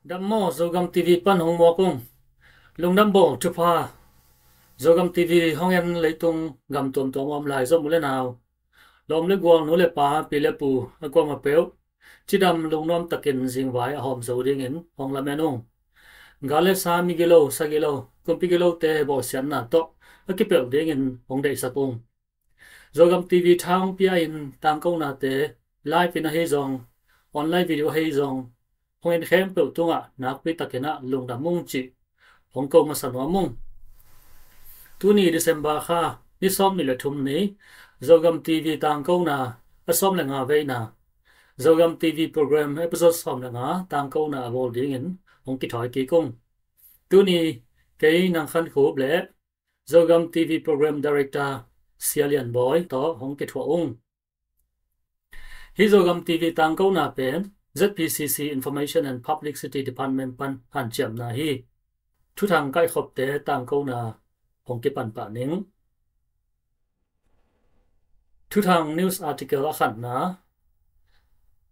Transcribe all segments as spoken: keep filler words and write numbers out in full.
Dam maw, Zogam TV pan hong muak ung. Lungdam bawl thupha. Zogam TV hong en leitung gam tuamtuam a om lai Zomi u le nau, lawm le gual, nu le pa, pi le pu, a kuamah peuh cidam lungnuam takin zingvai a hawm zo dingin hong lamen ung. Gal le sa, migilo sagilo, kumpi gilote bawlsiatna tawh a kipelh dingin hong deihsak ung. Zogam TV tha hong pia-in tangkonate live in ahi zong, online video ahi zong, hong en khempeuh tungah nakpi takin ah lungdam ung cih hong ko masa nuam ung. Tuni December kha ni sawmnih le thum ni, Zogam TV tangkona a sawm le nga veina, Zogam TV program episode sawm le nga tangkona a bawl dingin hong kithawi kik ung. Tuni kei Nang Khan Khup le Zogam TV Program Director Sia Lian Bawi tawh hong kithuah ung. Hih Zogam TV tangkona pen ZPCC Information and Publicity Department pan hanciamna hi. Thuthang kaihkhopte tangkona hong kipan pah ning. Thuthang news article a khatna,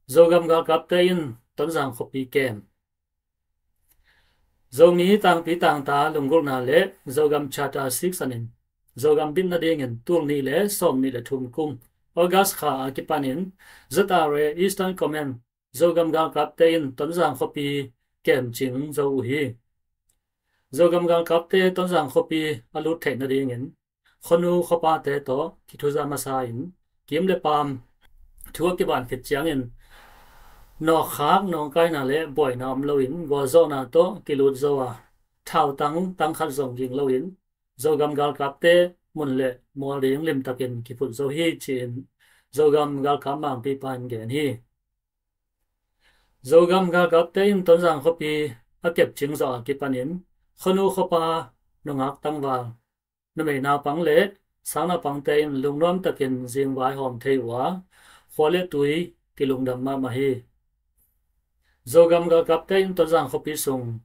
Zogam galkapte in Tonzang khuapi kem. Zomi tangpi tangta lunggulhna le Zogam Charter siksanin Zogam bit nadingin tul nih le sawmnih le thum kum August kha a kipanin ZRA Eastern Command Zogam galkapte in Tonzang khuapi kemcing zo uh hi. Zogam galkapte Tonzang khuapi a lut theih nadingin khuanu khuapate tawh kithuza masa-in kim le paam thu a kiban khit ciangin nawkkhak nawngkaina le buaina om loin gualzawhna tawh kilut zo a, thautang tangkhat zong ging loin Zogam galkapte mun le mual ding limtakin kiphut zo hi ci-in Zogam galkap mangpipa in gen hi. Zogam galkapte in Tonzang khuapi a kepcing zawh a kipanin khuanu khuapa nungak tangval, numei naupang le sang naupangte in lungnuam takin zingvai hawm thei uh a, khua le tui kilungdam mahmah hi. Zogam galkapte in Tonzang khuapi sung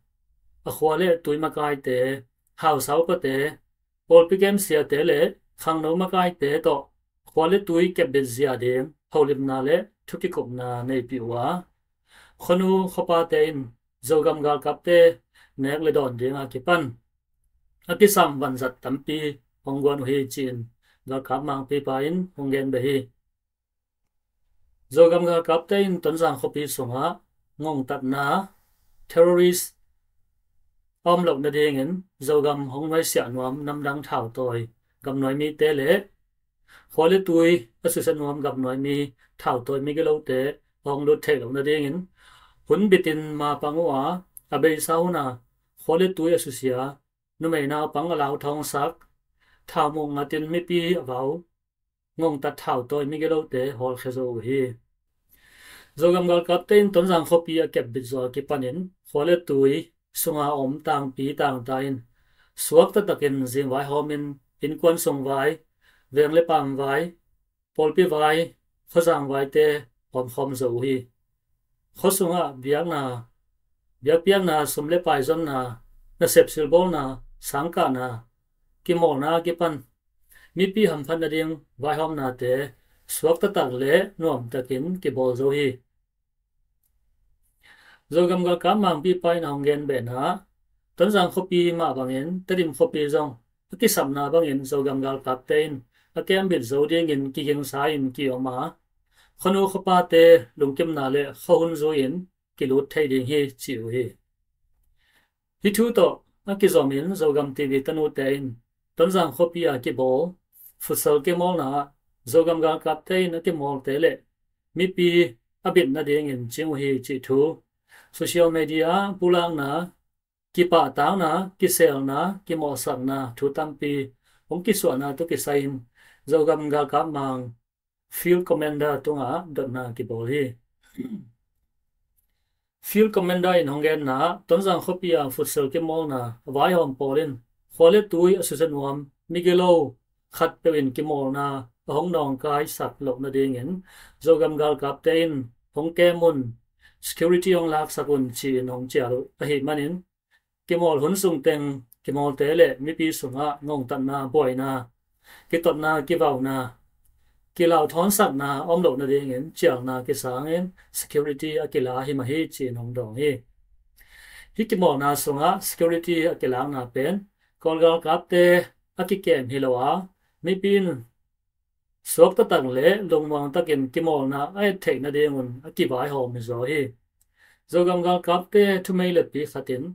a khua le tui makaite, hausa upate, pawlpi kemsiate le khangno makaite tawh khua le tui kepbit zia ding holimna le thukikupna neipih uh a, khuanu khuapate in Zogam galkapte nek le dawn dinga kipan a kisam vanzat tampi hong guan uh hi ci-in galkap mangpipa in hong gen beh hi. Zogam galkapte in Tonzang khuapi sungah ngongtatna, terrorist a om loh nadingin Zogam hong nuaisiah nuam namdang thautawi gamnuai mite le khua le tui a susia nuam gamnuai mi thautawi migilote a hong lut theih loh nadingin hun bitin ma pang uh a, a beisa hun a khua le tui a susia, numei naupang a lauthawngsak, thau muk ngatin mipi a vau, ngongtat thautawi migilote hawlkhia zo uh hi. Zogam galkapte in Tonzang khuapi a kepbit zawh a kipanin khua le tui sunga om tangpi tangta in suak taktakin zingvai hawmin innkuan sungvai, veng le paamvai, pawlpi vai, khuazang vaite hawmkhawm zo uh hi. Khua sungah biakna, biakpiakna, sum le pai zonna, nasep silbawlna, sangkahna, kimawlna a kipan mipi hamphat nading vaihawmnate suak taktak le nuamtakin kibawl zo hi. Zogam galkap mangpipa in a hong gen behna, Tonzang khuapi mah bangin Tedim khuapi zong a kisapna bangin Zogam galkapte in a kembit zo dingin kigingsa-in ki-om a, khuanu khuapate lungkimna le khuahun zui-in kilut thei ding hi ci uh hi. Hih thu tawh a kizomin Zogam TV tanute in Tonzang khuapi a kibawl futsal kimawlna ah Zogam galkapte in a kimawlte le mipi a bit nadingin cing uh hi cih thu, social media ah pulakna, kipahtakna, kiselna, kimawhsakna thu tampi hong kisuahna tawh kisai-in Zogam galkap mang Field Commander tungah dotna kibawl hi. Field Commander in hong genna, Tonzang khuapi a futsal kimawlna a vaihawm pawl in khua le tui a susia nuam migilo khatpeuh in kimawlna a hong nawngkaisak loh nadingin Zogam galkapte in hong kem un, security hong laksak un ci-in hong cial uh ahih manin kimawl hun sung teng kimawlte le mipi sungah ngongtatna, buaina, kitotna, kivauna, kilauthawn sakna om loh nadingin cialna kisangin security a kila hi mah hi ci-in hong dawng hi. Hih kimawlna sungah security a kilakna pen Kawl galkapte a kikem hi lo a, mipi in suak taktak le lungmuang takin kimawlna a et theih nadingun a kivaihawm hi zaw hi. Zogam galkapte thumei le pi khatin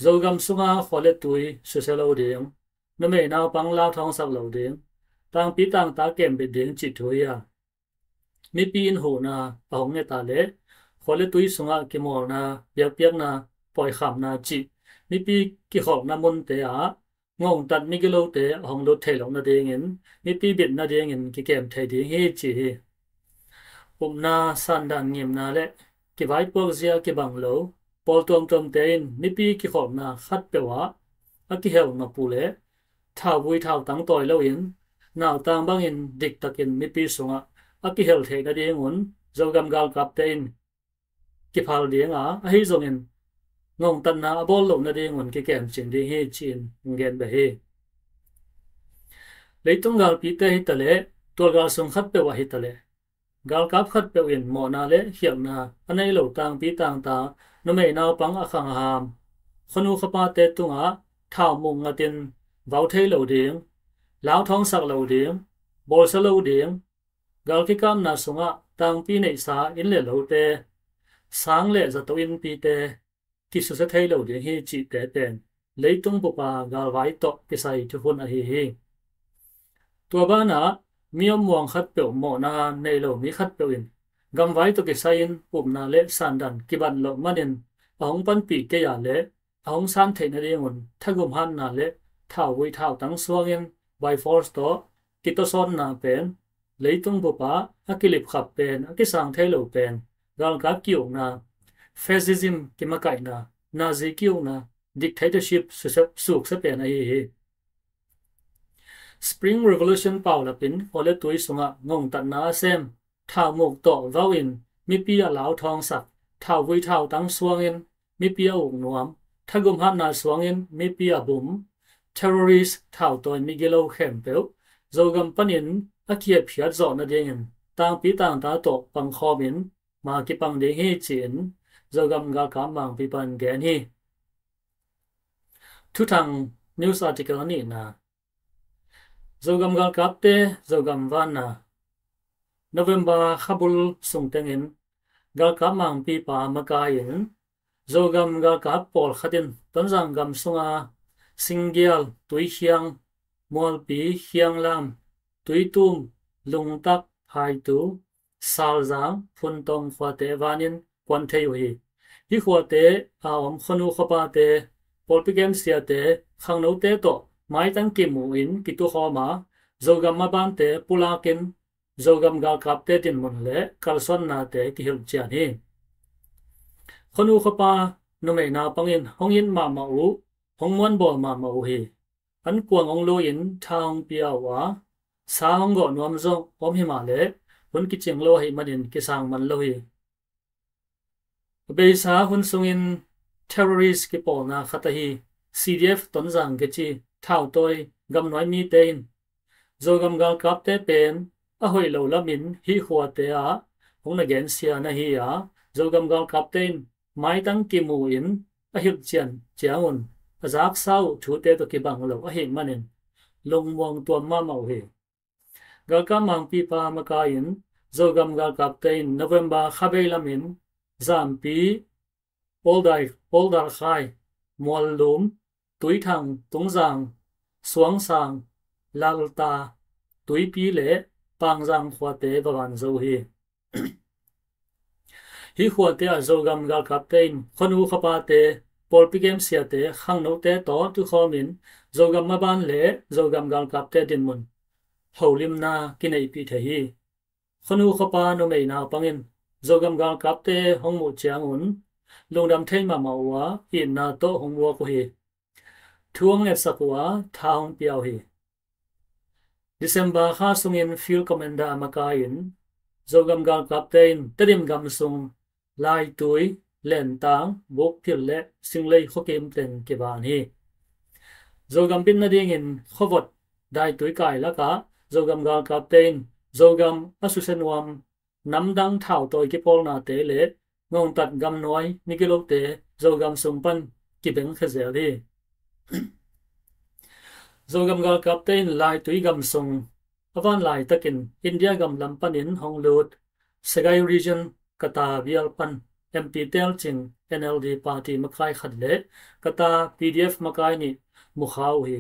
Zogam sunga khua le tui susia lo ding, numei naupang lauthawngsak lo ding, tangpi tangta kembit ding cih thu hi a, mipi in huhna a hong nget a le khua le tui sungah kimawlna, biakpiakna, pawikhamna cih mipi kikholhna munte ah ngongtat migilote a hong lut thei loh nadingin mipi bit nadingin kikem thei ding hi ci hi. Upna, sandan ngimna le kivaipuak zia kibang lo pawl tuamtuamte in mipi kikholhna khatpeuh ah a kihel mah uh leh thauvui thautang tawi loin nautang bangin diktakin mipi sungah a kihel theih nadingun Zogam galkapte in kiphal ding a, ahi zongin ngongtatna a bawl loh nadingun kikem cing ding hi ci-in hong gen beh hi. Leitung galpite hi taleh, tualgal sung khatpeuh ah hi taleh, galkap khatpeuh in mawhna le khialhna a nei lo tangpi tangta, numei naupang a khang a ham, khuanu khuapate tungah thaumuk ngatin vau thei lo ding, lauthawngsak lo ding, bawlsia lo ding, gal kikapna sungah tangpi neihsa inn le lote, sang le zato innpite kisusia thei lo ding hi cihte pen leitung bupa galvai tawh kisai thukhun ahi hi. Tua banah mi om muang khatpeuh, mawhna nei lo mi khatpeuh in gamvai tawh kisai-in upna le sandan kibat loh manin a hong panpih kei a le a hong san theih nadingun thagum hatna le thauvui thautang suangin by force tawh kitawsawnna pen leitung bupa a kilipkhap pen, a kisang thei lo pen galkap ki-ukna, fascism kimakaihna, Nazi ki-ukna, dictatorship susia, suksia pen ahi hi. Spring Revolution paulapin khua le tui sungah ngongtatna a sem, thaumuk tawh vau in mipi a lauthawngsak, thauvui thautang suangin mipi a uk nuam, thagum hatna suangin mipi a bum, terrorist thautawi migilo khempeuh Zogam panin a kihepkhiat zawh nadingin tangpi tangta tawh pangkhawmin ma kipang ding hi ci-in Zogam galkap mangpipa in gen hi. Thuthang news article a nihna. Zogam galkapte Zogam vanna. November khabul sungtengin galkap mangpipa makai-in Zogam galkap pawlkhat in Tonzang gam sunga Singgial, Tuikhiang, Mualpi, Khianglam, Tuitum, Lungtak, Phaitu, Salzang, Phuntong khuate vanin kuan thei uh hi. Hih khuate a om khuanu khuapate, pawlpi kemsiate, khangnote tawh maitang kimu in kitukhawm a, Zogam mabante pulakin Zogam galkapte dinmun le kalsuannate kihilh cian hi. Khuanu khuapa numei naupang in hong it mahmah uh, hong muanbawl mahmah uh hi. An kuang hong lu-in tha hong pia uh a, sa hong gawh nuam zong om hi mah leh hun kicing lo ahih manin kisang man lo hi. A beisa hun sungin terrorist kipawlna khat ahi C D F Tonzang kici thautawi gamnuai mite in Zogam galkapte pen a hoih lo lamin hih khuate ah hong na gensia na hi a, Zogam galkapte in maitang kimu in a hilhcian ciangun a zaksa uh thute tawh kibang lo ahih manin lungmuang tuam mahmah uh hi. Galkap mangpipa makai-in Zogam galkapte in November khabei lamin Zampi, Awldai, Awldalkhai, Muallum, Tuithang, Tungzang, Suangsang, Lalta, Tuipi le Pangzang khuate va van zo hi. Hih khuate ah Zogam galkapte in khuanu khuapate, pawlpi kemsiate, khangnote tawh tukhawmin Zogam maban le Zogam galkapte dinmun holimna kineihpih thei hi. Khuanu khuapa numei naupang in Zogam galkapte hong muh ciangun lungdam thei mahmah uh a, itna tawh hong muak uh hi. Thu hong ngetsak uh a, tha hong pia uh hi. December kha sungin Field Commander a makai-in Zogam galkapte in Tedim gam sung Laitui, Lentang, Bukphil le Singlei khuakim teng kivan hi. Zogam bit nadingin khuavot Daitui kai lakah Zogam galkapte in Zogam a susia nuam namdang thautawi kipawlnate le ngongtat gamnuai migilote Zogam sung pan kibeng kha zel hi. Zogam galkapte in Laitui gam sung a van laitakin India gam lam panin hong lut Sagaing Region Kata bial pan M P telcing N L D party makai khat le Kata P D F makai nih mukha uh hi.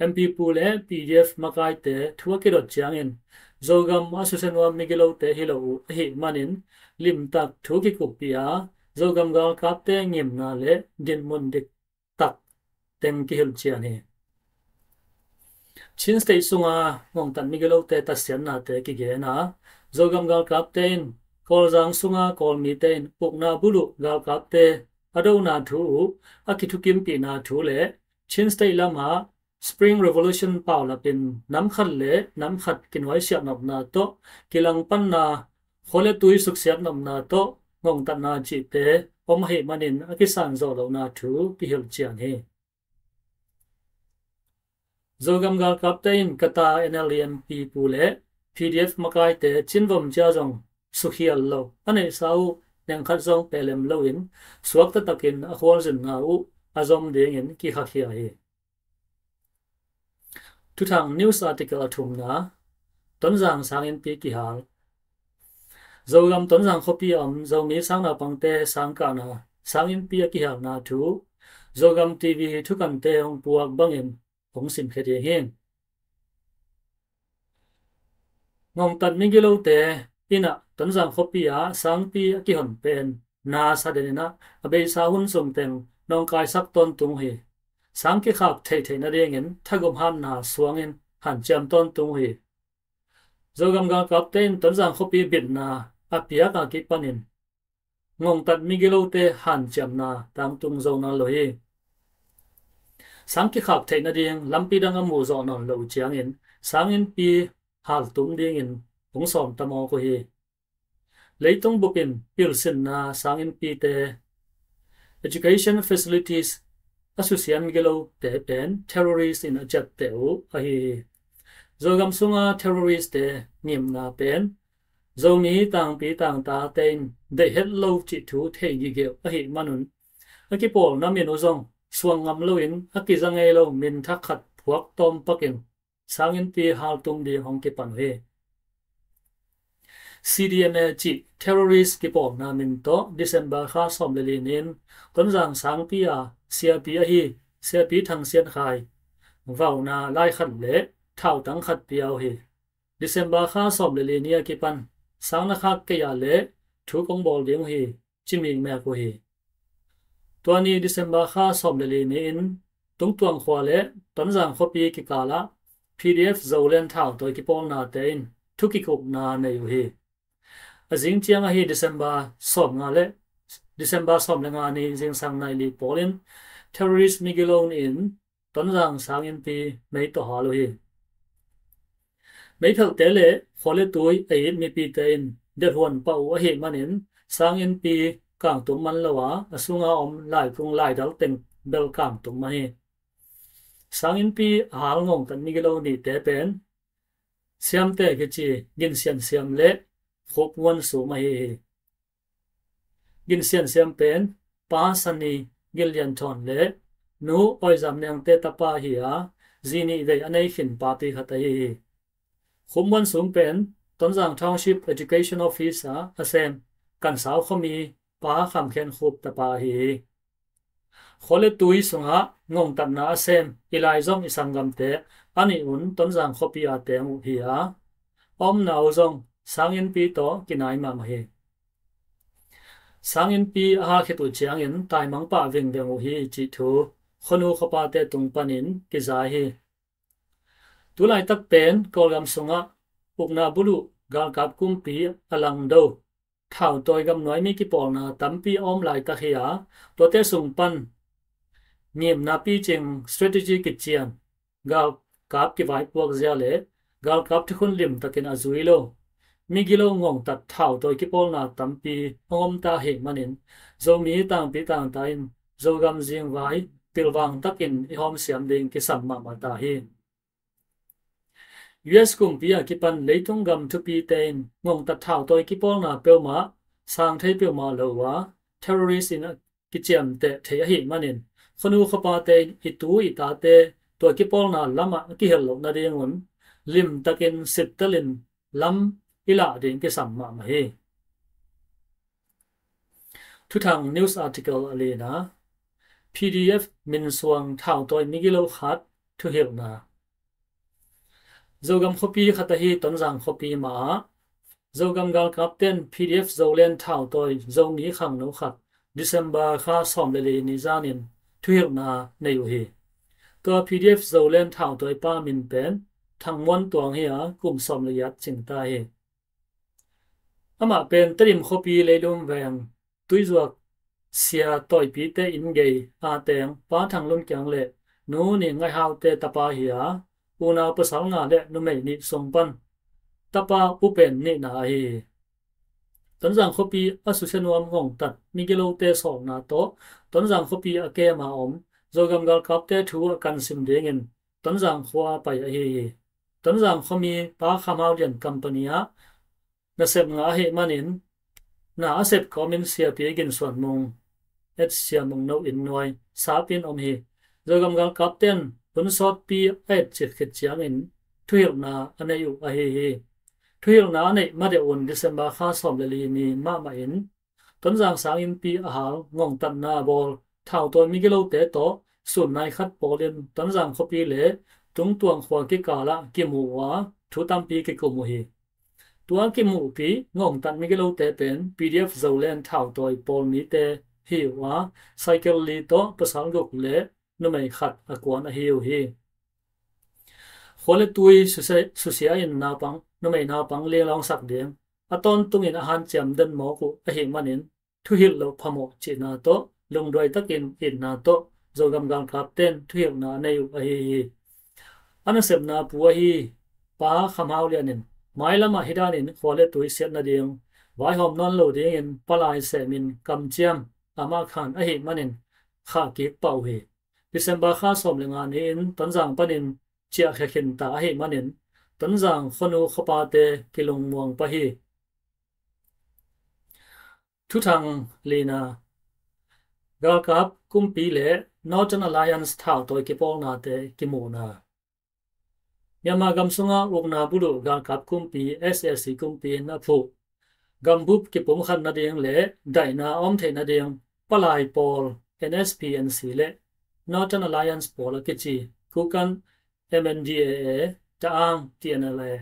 M P pu le P D F makaite thu a kidot ciangin Zogam a susia nuam migilote hi lo uh ahih manin limtak thu kikuppi a Zogam galkapte ngimna le dinmun dik tak teng kihilh cian hi. Chin State sunga ngongtat migilote tatsiatnate kigen a Zogam galkapte in Kawlzang sunga Kawlmite in ukna buluh galkapte a dona thu uh a kithukimpihna thu le Chin State lamah Spring Revolution paulapin namkhat le namkhat kinuaisiat nopna tawh kilangpanna khua le tui suksiat nopna tawh ngongtatna cihte om ahih manin a kisan zawh lohna thu kihilh cian hi. Zogam galkapte in Kata N L D M P pu le P D F makaite cinvom cia zong sukhial lo a neihsa uh nengkhat zong pehlem loin suakta takin a khualzinna uh a zom dingin kikhakhia hi. Thuthang news article a thumna, Tonzang sanginnpi kihal. Zogam Tonzang khuapi a om Zomi sangnaupangte sangkahna sanginnpi a kihalna thu Zogam T V thukante hong puak bangin hong simkhia ding hi. Ngongtat migilote innah Tonzang khuapi ah sangpi a kihon pen na sa den innah a beisa hun sungteng nawngkaisak tawntung uh hi. Sang kikhak theihtheih nadingin thagum hatna suangin hanciam tawntung uh hi. Zogam galkapte in Tonzang khuapi bitna a piak a kipanin ngongtat migilote hanciamna tangtung zo nawn lo hi. Sang kikhak theih nading lampi dang a muh zawh nawn lo uh ciangin sanginnpi haltum dingin hong sawm ta mawk uh hi. Leitung bupin pilsinna sanginnpite, education facilities a susia migilote pen terrorist in a ciatteh uh ahi hi. Zogam sunga terroristte ngimna pen Zomi tangpi tangtate in deih het lo cih thu thei gigeuh ahih manun a kipawlna min uh zong suang ngam loin a kiza ngei lo min thak khat phuak tawmpakin sanginnpi haltum ding hong kipan uh hi. C D M A cih terrorist kipawlna min tawh December kha sawm le li ni-in Tonzang sangpi a siapi ahi siapi Thang Sian Khai vauna laikhat le thautang khat pia uh hi. December kha sawm le li ni a kipan sang na khak kei ah le thu kong bawl ding uh hi, ci mikmek uh hi. Tua ni December kha sawm le li ni-in Tungtuang khua le Tonzang khuapi kikalah P D F Zoland thautawi kipawlnate in thu kikupna nei uh hi. A zing ciang ahi December sawm nga le December sawm le nga ni zingsang nai li pawlin terrorist migilo nih in Tonzang sanginnpi mei tawh hal uh hi. Meiphelhte le khua le tui a it mipite in delhuan pah uh ahih manin sanginnpi kangtum man lo a, a sunga om laikung laidal teng bel kangtum man hi. Sanginnpi a hal ngongtat migilo nihte pen Siamte kici Ginsian Siam le Khup Muan Sum ahi hi. Ginsian Siam pen Pa Sani Gillian Thawn le Nu Oizam Nengte tapa hi a, zi nih vei a nei khin papi khat ahi hi. Khup Muan Sum pen Tonzang Township Education Office ah a sem Kansau khuami Pa Kham Khen Khup tapa ahi hi. Khua le tui sungah ngongtatna a sem i lai zong i sanggamte a nih un Tonzang khuapi a teng uh hi a, a omna uh zong sanginnpi tawh kinai mahmah hi. Sanginnpi a hal khit uh ciangin taimang pah vingveng uh hi cih thu khuanu khuapate tung panin kiza hi. Tulaitak pen Kawlgam sungah ukna buluh galkap kumpi a langdo thautawi gamnuai mi kipawlna tampi a om laitak hi a, tuate sung pan ngimna picing strategy kician galkap kivaipuak zia le galkap thukhun limtakin a zui lo migilo ngongtat thautawi kipawlna tampi hong om ta ahih manin Zomi tangpi tangta in Zogam zingvai pilvang takin i hawmsiam ding kisam mahmah ta hi. U S kumpi a kipan leitung gam thupite in ngongtat thautawi kipawlna peuhmah sang thei peuhmah lo uh a, terrorist in a kiciamteh thei ahih manin Khuanu khuapate in i tu i tate tua kipawlna lamah a kihel loh nadingun limtakin sittelin lam i lah ding kisam mahmah hi. Thuthang news article a lina, P D F minsuang thautawi migilo khat thuhilhna. Zogam khuapi khat ahi Tonzang khuapi mah ah Zogam galkapten P D F Zoland thautawi Zomi khangno khat December kha sawm le li ni zanin thuhilhna nei uh hi. Tua P D F Zoland thautawi pa min pen Thang Muan Tuang hi a, kum sawm le giat cingta hi. Amah pen Tedim khuapi Leilum veng Tuizuak Sia Tawipite inn gei a teng Pa Thang Lun Kiang le Nu Ni Ngaihau te tapa hi a, unau pasal nga le numei nih sung pan tapa upen nihna ahi hi. Tonzang khuapi a susia nuam ngongtat migilote sawlna tawh Tonzang khuapi a kem a om Zogam galkapte thu a kan sim dingin Tonzang khua pai ahi hi. Tonzang khuami Pa Kham Hau Lian company ah nasep ngah ahih manin na a sep kawmin siapi Gin Suan Mung, et Sia Mung No inn nuai sapin om hi. Zogam galkapten hun sawtpi a et cik khit ciangin thuhilhna a nei uh ahi hi. Thuhilhna a neih madeuh un December kha sawm le li ni mahmah in Tonzang sanginnpi a hal ngongtatna a bawl thautawi migilote tawh sun nai khat pawlin Tonzang khuapi le Tungtuang khua kikalah kimu uh a, thu tampi kikum uh hi. Tua kimuhpi ngongtat migilote pen P D F Zoland thautawi pawl mite hi uh a, cycle li tawh pasal guk le numei khat a kuan ahi uh hi. Khua le tui susia, susia in naupang, numei naupang linglawngsak ding a tawntungin a hanciam den mawk uh ahih manin thuhilh loh phamawh cihna tawh lungduai takin itna tawh Zogam galkapten thuhilhna a nei uh ahi hi. A nasepna pu ahi Pa Kham Hau Lian in mailamah hi danin khua le tui siat nading vaihawm nawn lo dingin palai semin kamciam amah khan ahih manin khah kik pah uh hi. December kha sawm le nga ni-in Tonzang panin ciahkhia khinta ahih manin Tonzang khuanu khuapate kilungmuang pah hi. Thuthang lina, galkap kumpi le Northern Alliance thautawi kipawlnate kimuhna. Myanmar gam sunga ukna buluh galkap kumpi S A C kumpi in a phuh gambup kipumkhat nading le daihna a om theih nading palai pawl N S P N C le Northern Alliance pawl a kici Kukan M N D A A, Ta'ang T N L A,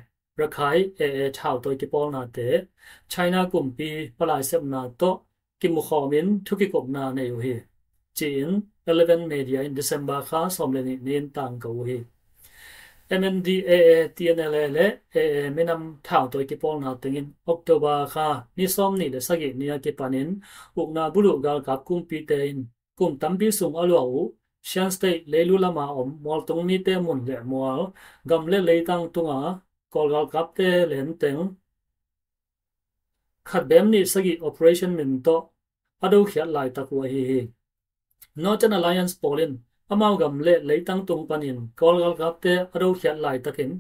Rakhine A A thautawi kipawlnate China kumpi palai sepna tawh kimukhawmin thu kikupna nei uh hi, ci-in Eleven Media in December kha sawm le nih ni-in tangko uh hi. M N D A A, T N L A le A A minam thautawi kipawlna tengin October kha ni sawm nih le sagih ni a kipanin ukna buluh galkap kumpite in kum tampi sung a luah uh Shan State leilu lama om mualtung mite mun le mual, gam le leitang tunga Kawl galkapte lenteng khat bem nih sagih operation min tawh a dokhiat laitak uh ahi hi. Northern Alliance pawl in amau gam le leitang tung panin Kawl galkapte a dokhiat laitakin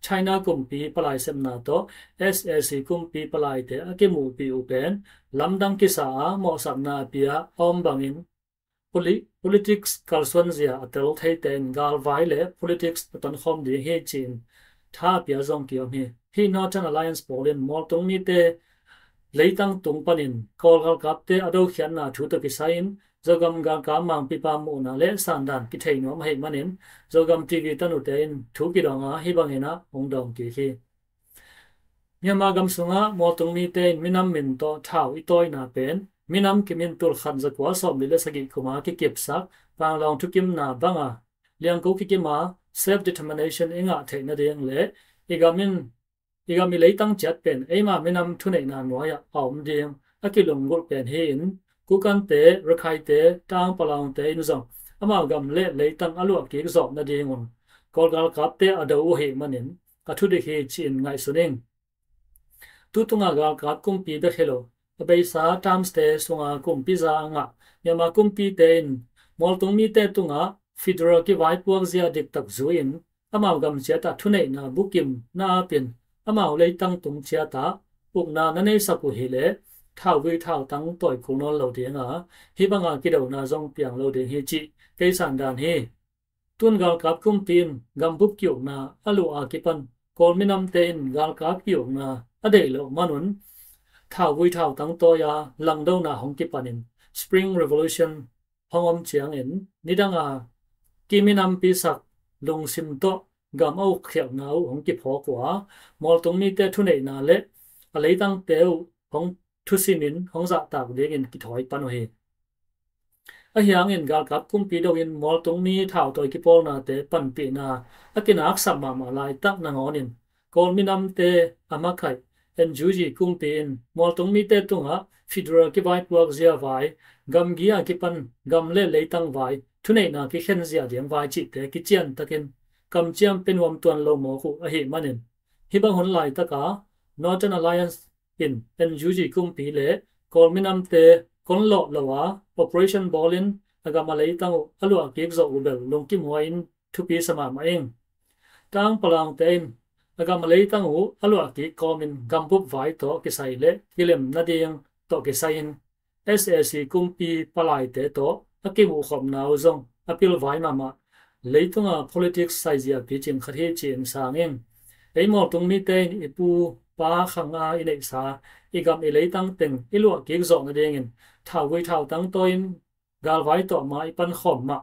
China kumpi palai sepna tawh S A C kumpi palaite a kimuhpih uh pen lamdang kisa a mawhsakna a pia a om bangin poli-, politics kalsuanzia a tel theite in galvai le politics a tonkhawm ding hi, ci-in tha a pia zong kiom hi. Hih Northern Alliance pawl in mualtung mite leitang tung panin Kawl galkapte a dokhiatna thu tawh kisai-in Zogam galkap mangpipa muhna le sandan kithei nuam ahih manin Zogam T V tanute in thu kidong a, hih bangin ah hong dawng kik hi. Myanmar gam sungah mualtung mite in minam min tawh thau i tawina pen minam kimin tul khat za kua sawm li le sagih kuma kikipsak Panglong thukimna banga liangko kikima self determination i ngah theih nading le i gam in, i gam i leitang ciat pen eima minam thuneihna nuai-ah a om ding a kilunggulh pen hi-in Kukante, Rakhaite, Ta'ang Palaungte in zong amau gam le leitang a luah kik zawh nadingun Kawl galkapte a do uh ahih manin a thudik hi, ci-in ngaihsun ing. Tutunga galkap kumpi bek hi lo, a beisa terms-te sunga kumpi za a ngah Myanmar kumpite in mualtung mite tungah federal kivaipuak zia diktak zui-in amau gam ciatah thuneihna bukim na apin amau leitang tung ciatah ukna na neisak uh hileh thauvui thautang tawi kul nawn lo ding a, hih banga kidona zong piang lo ding hi cih kei sandan hi. Tun galkap kumpi in gambup ki-ukna a luah a kipan Kawl minamte in galkap ki-ukna a deih loh manun thauvui thautang tawi a langdona hong kipanin Spring Revolution hong om ciangin nidanga kiminampi sak lungsim tawh gam a ukkhialhna uh hong kiphawk uh a, mualtung mite thuneihna le a leitangte uh hong thusimin hong zahtak dingin kithawi pan uh hi. Ahi hangin galkap kumpi dongin mualtung mi thautawi kipawlnate panpihna a kinaksak mahmah laitak nangawnin Kawl minamte a makaih N U G kumpi in mualtung mite tungah federal kivaipuak zia vai, gamgi a kipan gam le leitang vai, thuneihna kikhen zia ding vai cihte kiciantakin kamciam pia nuam tuan lo mawk uh ahih manin, hih bang hun laitaka Northern Alliance in N U G kumpi le Kawl minamte kon lawh lo a operation bawlin a gam a leitang uh a luah kik zawh uh bel lungkim huai in thupi sa mahmah ing. Tang Palangte in a gam a leitang uh a luah kik kawmin gambup vai tawh kisai le kilem nading tawh kisai in S A C kumpi palaite tawh a kimuhkhopna uh zong a pilvai mahmah leitunga politics saizia picing khat hi ci-in sang ing. Ei mualtung mite in i pu pa khanga i neihsa i gam i leitang teng i luah kik zawh nadingin thauvui thautang tawi in galvai tawh ma i pankhawm mah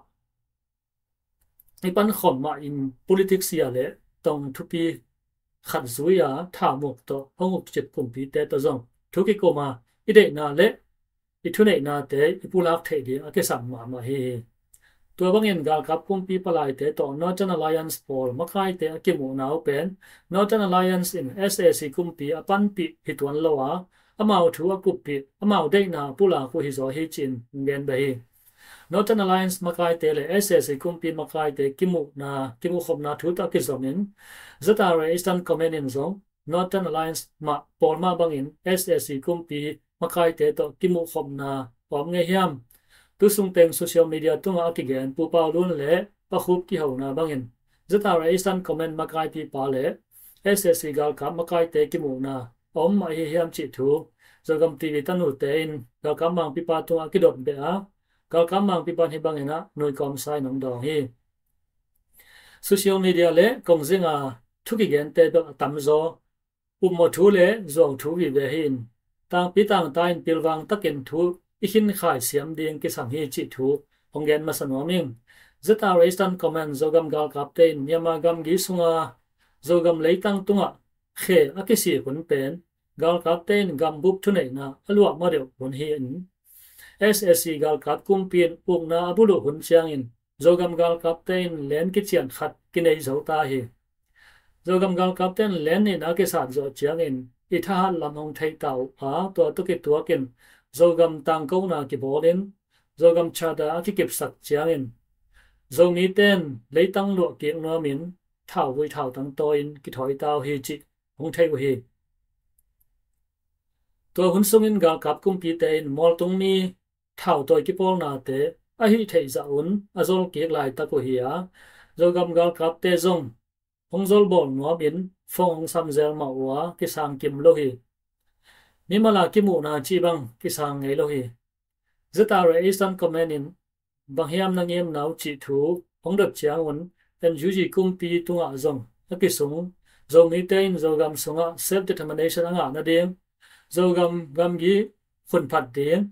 i pankhawm mah in politics zia le tong thupi khat zui a thamuk tawh hong ukcip kumpite tawh zong thu kikum a i deihna le i thuneihnate i pulak theih ding a kisam mahmah hi. Tua bangin galkap kumpi palaite tawh Northern Alliance pawl makaite a kimuhna uh pen Northern Alliance in S A C kumpi a panpih hi tuan lo a amau thu a kuppih amau deihna a pulak uh hi zaw hi ci-in gen beh hi. Northern Alliance makaite le S A C kumpi makaite kimuhna kimuhkhopna thu tawh a kizomin Z R A Eastern Command in zong Northern Alliance mah pawl mah bangin S A C kumpi makaite tawh kimuhkhopna a om ngei hiam? Tu sungteng social media tungah a kigen Pu Pau Lun le Pa Khup kihona bangin Z R A Eastern Command makaipipa le S A C galkap makaite kimuhna a om mah hi hiam cih thu Zogam T V tanute in galkap mangpipa tungah a kidot beh a galkap mangpipa in hih bangin ah nuikawm sa in hong dawng hi. Social media le kongzinga thu kigente bek a tamzaw upmawh thu le zuau thu vive hi in tangpi tangta in pilvang takin thu i khinkhai siam ding kisam hi cih thu hong gen masa nuam ing. Z R A Eastern Command Zogam galkapte in Myanmar gamgi sunga Zogam leitang tungah khe a kisik hun pen galkapte in gambup thuneihna a luah madeuh hun hi in S A C galkap kumpi in ukna a buluh hun ciangin Zogam galkapte in len kician khat kinei zo ta hi. Zogam galkapte in len in a kisat zawh ciangin i thahat lam hong thei ta uh a tua tawh kituakin Zogam tangkona kibawlin Zogam Charter a kikipsak ciangin Zomite in leitang luah kik nuamin thauvui thautang tawi in kithawi ta uh hi cih hong thei uh hi. Tua hun sungin galkap kumpite in mualtung mi thautawi kipawlnate a hih theih zah un a zol kik laitak uh hi a Zogam galkapte zong hong zolbawl nuamin fong hong samzel mah uh a kisang kim lo hi. Mimal a kimuhna cih bang kisang ngei lo hi. Z R A Eastern Command in bang hiam na ngimna uh cih thu hong dot ciangun N U G kumpi tungah zong a kisung Zomite in Zogam sungah self determination a ngah nading Zogam gamgi khunphat ding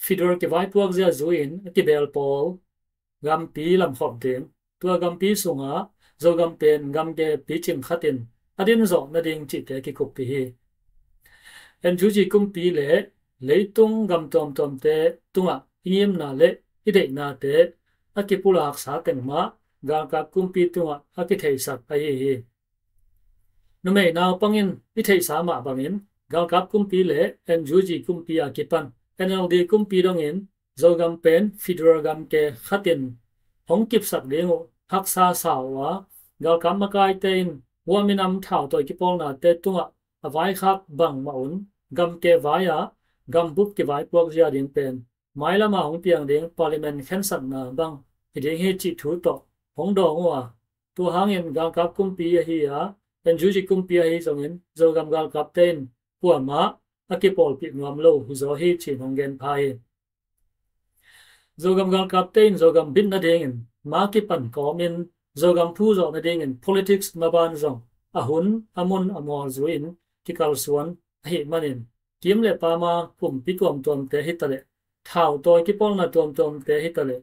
federal kivaipuak zia zui-in a kibel pawl gampi lamkhop ding tua gampi sungah Zogam pen gamke picing khatin a din zawh nading cihte kikuppih hi. N U G kumpi le leitung gam tuamtuamte tungah i ngimna le i deihnate a kipulaksa teng mah galkap kumpi tungah a kitheisak ahi hi. Numei naupang in i theihsa mah bangin galkap kumpi le N U G kumpi a kipan N L D kumpi dongin Zogam pen federal gamke khatin hong kipsak ding uh haksa sa uh a galkap makaite in hua minam thautawi kipawlnate tungah a vaikhak bangmah un gamke vai-ah gambup kivaipuak zia ding pen mailama hong piang ding parliament khensatna bang hi ding hi cih thu tawh hong dawng uh a tua hangin galkap kumpi ahi a N U G kumpi ahi zongin Zogam galkapte in kuamah a kipawlpih nuam lo hi zaw hi ci-in hong gen pha hi. Zogam galkapte in Zogam bit nadingin ma kipan kawmin Zogam phu zawh nadingin politics maban zong a hun a mun a mual zui-in kikalsuan ahih manin kim le pama kumpi tuamtuamte hitaleh thautawi kipawlna tuamtuamte hitaleh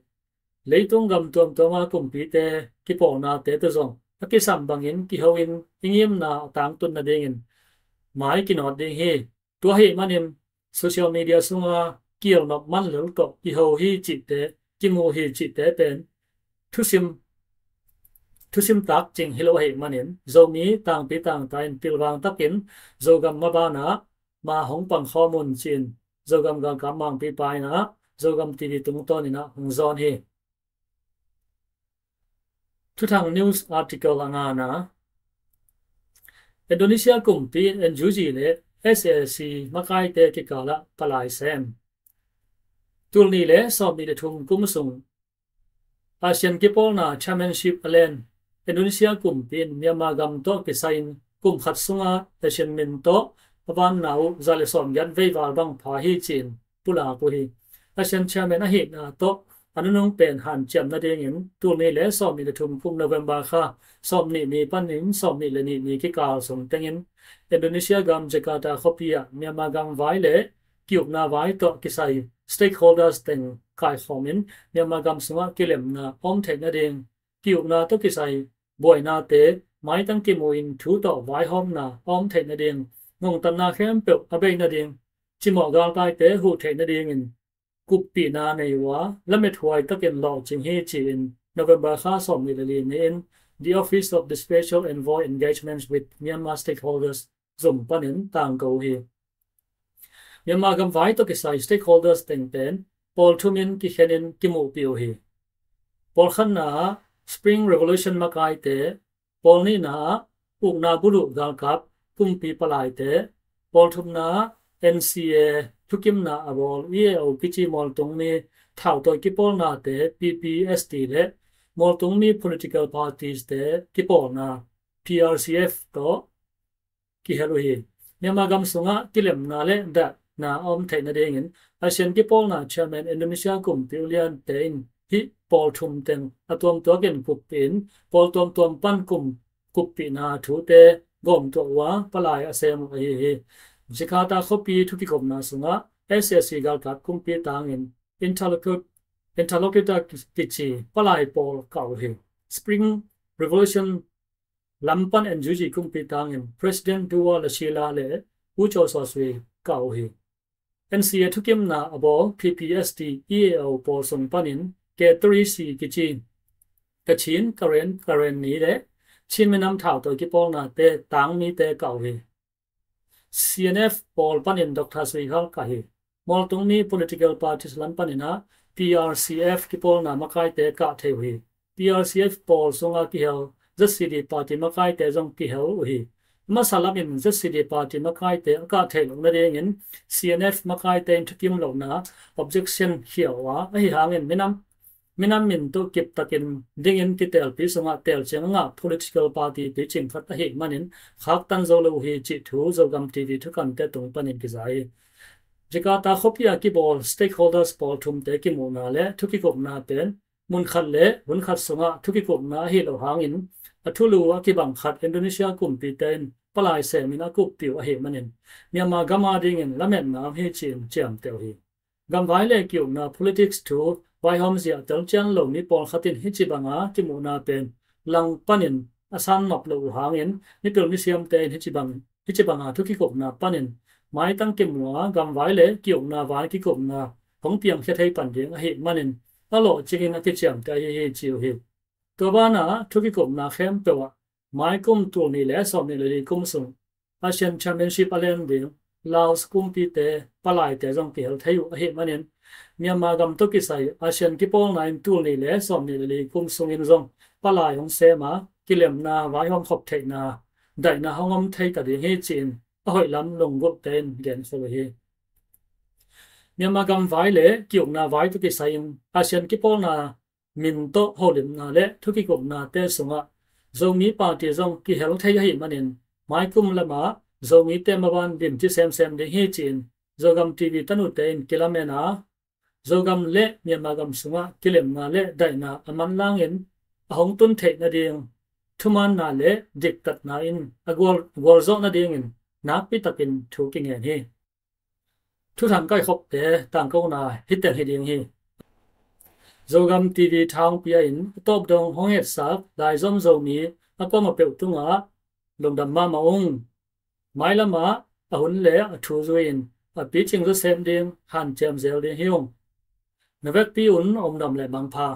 leitung gam tuamtuama kumpite kipawlnate tawh zong a kisam bangin kiho-in i ngimna a tangtun nadingin mai kinawt ding hi. Tua ahih manin social media sunga kielnop man lel tawh kiho hi cihte, kimu hi cihte pen thusim thusim tak cing hi lo ahih manin Zomi tangpi tangta in pilvang takin Zogam mabanah ma hong pangkhawm un ci-in Zogam galkap mangpipa inah Zogam T V tungtawninah hong zawn hi. Thuthang news article a ngana, Indonesia kumpi in N U G le S A C makaite kikalah palai sem. Tulni le sawmni le thum kum sung Asian kipawlna chairmanship a len Indonesia kumpi in Myanmar gam tawh kisai-in kum khat sunga Asian min tawh a vanna uh za le sawmgiat vei val bang pha hi ci-in pulak uh hi. Asian chairman ahihna tawh a nunung pen hanciam nadingin tulni le sawmni le thum kum November kha sawmni ni panin sawmni le ni ni kikal sung tengin Indonesia gam Jakarta khuapi ah Myanmar gam vai le kiukna vai tawh kisai stakeholders teng kaikhawmin Myanmar gam sungah kilemna om theih nading kiukna tawh kisai buainate maitang kimu-in thu tawh vaihawmna a om theih nading, ngongtatna khempeuh a bei nading, cimawh galtaite huh theih nadingin kuppihna nei uh a, lamethuai takin lawhcing hi ci-in November kha sawmni le li ni-in The Office of the Special Envoy Engagements with Myanmar Stakeholders zum panin tangko uh hi. Myanmar gam vai tawh kisai stakeholders teng pen pawl thumin kikhenin kimuhpih uh hi. Pawl khatna ah Spring Revolution makaite, pawl nihna ah ukna buluh galkap kumpi palaite, pawl thumna ah N C A thukimna a bawl E A O kici mualtungmi thautawi kipawlnate P P S T le mualtungmi political parties te kipawlna P R C F tawh kihel uh hi. Myanmar gam sungah kilemna le daihna a om theih nadingin Asian kipawlna chairman Indonesia kumpi uliante in hih pawl thum teng a tuamtuakin kuppih in pawl tuamtuam pan kum kuppihna thute gawmtuah uh a palai a sem uh ahi hi. Jakarta khuapi thukikupna sungah S A C galkap kumpi tangin interlocu- interlocutor kici palai pawl kah uh hi. Spring Revolution lam pan N U G kumpi tangin President Duwa Lasila le U Chaw Saw Sui kah uh hi. N C A thukimna a bawl P P S T E A O pawl sung panin K three C kici Kachin, Karen, Karenni le Chin minam thautawi kipawlnate tangmite kah uh hi. C N F pawl panin Doctor Sui Khal kah hi. Mualtungmi political parties lam paninah P R C F kipawlna makaite kah thei uh hi. P R C F pawl sunga kihel Z C D party makaite zong kihel uh hi. Masa lamin Z C D party makaite a kah theih loh nadingin C N F makaite in thukim lohna objection khia uh a, ahi hangin minam minam min tawh kiptakin dingin kitelpi sungah telciang a ngah political party picing khat ahih manin khaktan zo lo uh hi cih thu Zogam T V thukante tung panin kiza hi. Jakarta khuapi a kibawl stakeholders pawl thumte kimuhna le thukikupna pen mun khat le hun khat sungah thukikupna ahi lo hangin a thulu a kibang khat Indonesia kumpite in palai semin a kuppih uh ahih manin Myanmar gam adingin lametna om hi ci-in ciamteh uh hi. Gamvai le kiukna politics thu vaihawm zia telcian lo mi pawlkhat in hici banga kimuhna pen lang panin a san nop lo uh hangin mipil misiamte in hici bang hici banga thukikupna panin maitang kimu a gamvai le kiukna vai kikupna hong piangkhia thei pan ding ahih manin a lawhcingin a kiciamteh ahi hi ci uh hi. Tua banah thukikupna khempeuh ah maikum tulni le sawmni le li kum sung Asian Championship a len ding Laos kumpite palaite zong kihel thei uh ahih manin Myanmar gam tawh kisai Asian kipawlna in tulni le sawmni le li kum sungin zong palai hong sem a kilemna vaihawm khop theihna daihna hong om thei ta ding hi ci-in a hoih lam lunggulhte in genkhol uh hi. Myanmar gam vai le kiukna vai tawh kisai in Asian kipawlna min tawh holimna le thukikupnate sungah Zomi party zong kihel thei ahih manin maikum lamah Zomite maban limci semsem ding hi ci-in Zogam T V tanute in kilamen a, Zogam le Myanmar gam sungah kilemna le daihna a manlangin a hong tun theih nading thumaanna le diktatna in a gual, gualzawh nadingin nakpi takin thu kingen hi. Thuthang kaikhopte tangkona hi teng hi ding hi. Zogam T V thang pia in a tawp dong hong hetsak laizom Zomi a kuama peuh tungah lungdam mahmah ung. Mailamah a hun le a thu zui-in a picing zawsem ding hanciam zel ding hi ung. Na vekpi un omdam le mangpha.